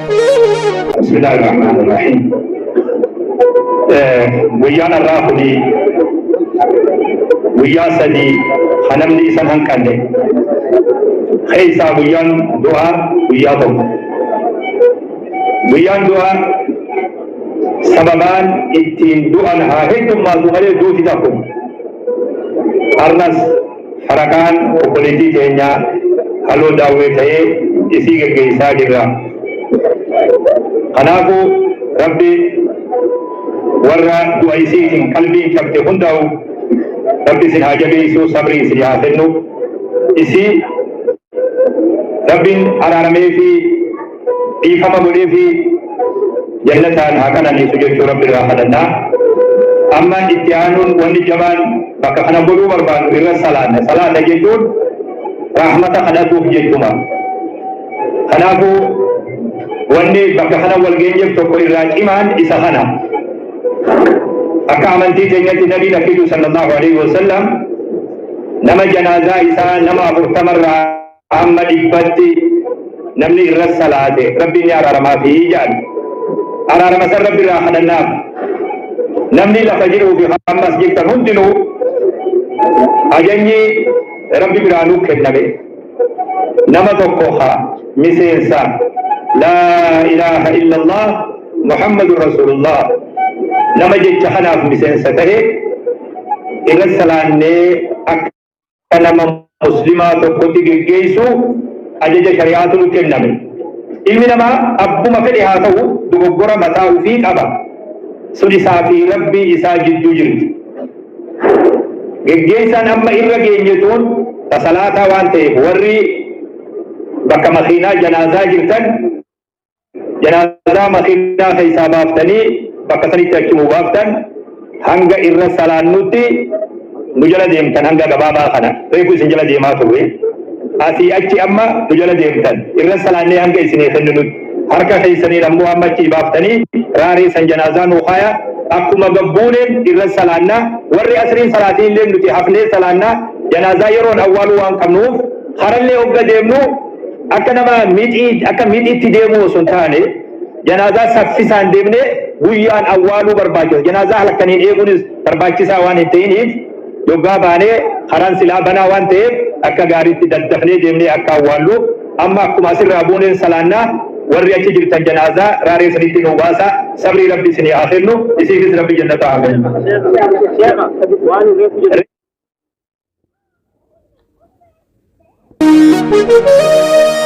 Bismillahir Rahmanir Rahim. Guyyaan har'aa kuni guyyaa sadii kan namni isan hanqanne keessaa guyyaan du'aa guyyaa tokko. Guyyaan du'aa sababaan ittiin du'an haa heddummaatu malee duuti tokko. Har'as faraqaan obboleettii teenyaa Haloo Daawwee ta'ee isii geggeessaa jirra. Kanaafuu Rabbi warra du'a isiitiin qalbiin cabde hundaa'u Rabbi isin haa jabeessu, sabrii isin haa kennu. Isii Rabbiin araaramee fi dhiifama godhee fi jannataan haa qananiisu jechuu Rabbi irraa kadhannaa. Amma itti aanuun wanni jabaan bakka kana godhuu barbaannu irra salaanna. Salaata jechuun rahmata kadhatuuf jechuma. Kanaafuu wanni bakka kana wal geenyeef tokko irraa cimaan isa kana. Akka amantii teenyatti Nabiin akka jedhu sallallahu alaihi wasallam nama janaazaa isaa nama 40rraa hamma 100tti namni irra salaate Rabbiin ni araaramaa fi jedhan. Araarama san Rabbi irraa kadhannaaf. Namni lafa jiruu fi ammas jirtan hundinuu ajajni Rabbi biraa nuu kenname. Nama tokko ha miseensa laa ilaaha illallah Muhammadun Rasulullah nama jecha kanaaf miseensa ta'e irra salaannee akka nama muslimaa tokkotti geggeessu ajaja shari'aatu nu kenname. Ilmi namaa abbuma fedhe haa ta'u dogoggora mataa ofii qaba. Sun isaa fi Rabbii isaa jidduu jirti. Geggeessaan amma irra geenye tun ta salaataa waan ta'eef warri bakka makiinaa janaazaa jirtan janaazaa makiinaa keessaa baaftanii bakka sanitti achi nuu baaftan hanga irra salaannutti nu jala deemtan hanga gabaabaa kana reefu isin jala deemaa turre asii achi amma nu jala deemtan irra salaannee hanga isinii kenninutti harka keessaniin ammoo amma achi baaftanii raaree san janaazaa nuu kaaya akkuma gabbuuneen irra salaanna warri asriin salaatiin illee nuti hafnee salaanna janaazaa yeroon awwaaluu waan qabnuuf karallee hogga deemnu akka nama mixii akka mixiitti deemuu osoo hin taane janaazaa saffisaan deemnee guyyaan awwaaluu barbaachisa. Janaazaa halkaniin eeguunis barbaachisaa waan hin ta'iniif yoggaa baanee karaan silaa banaa waan ta'eef akka gaariitti daddafnee deemnee akka awwaallu amma akkuma asirraa buuneen salaannaa warri achi jirtan janaazaa raaree sanitti nuu baasa sabrii Rabbi isinii haa kennu isiifis Rabbi jannata haa kennu. Thank you.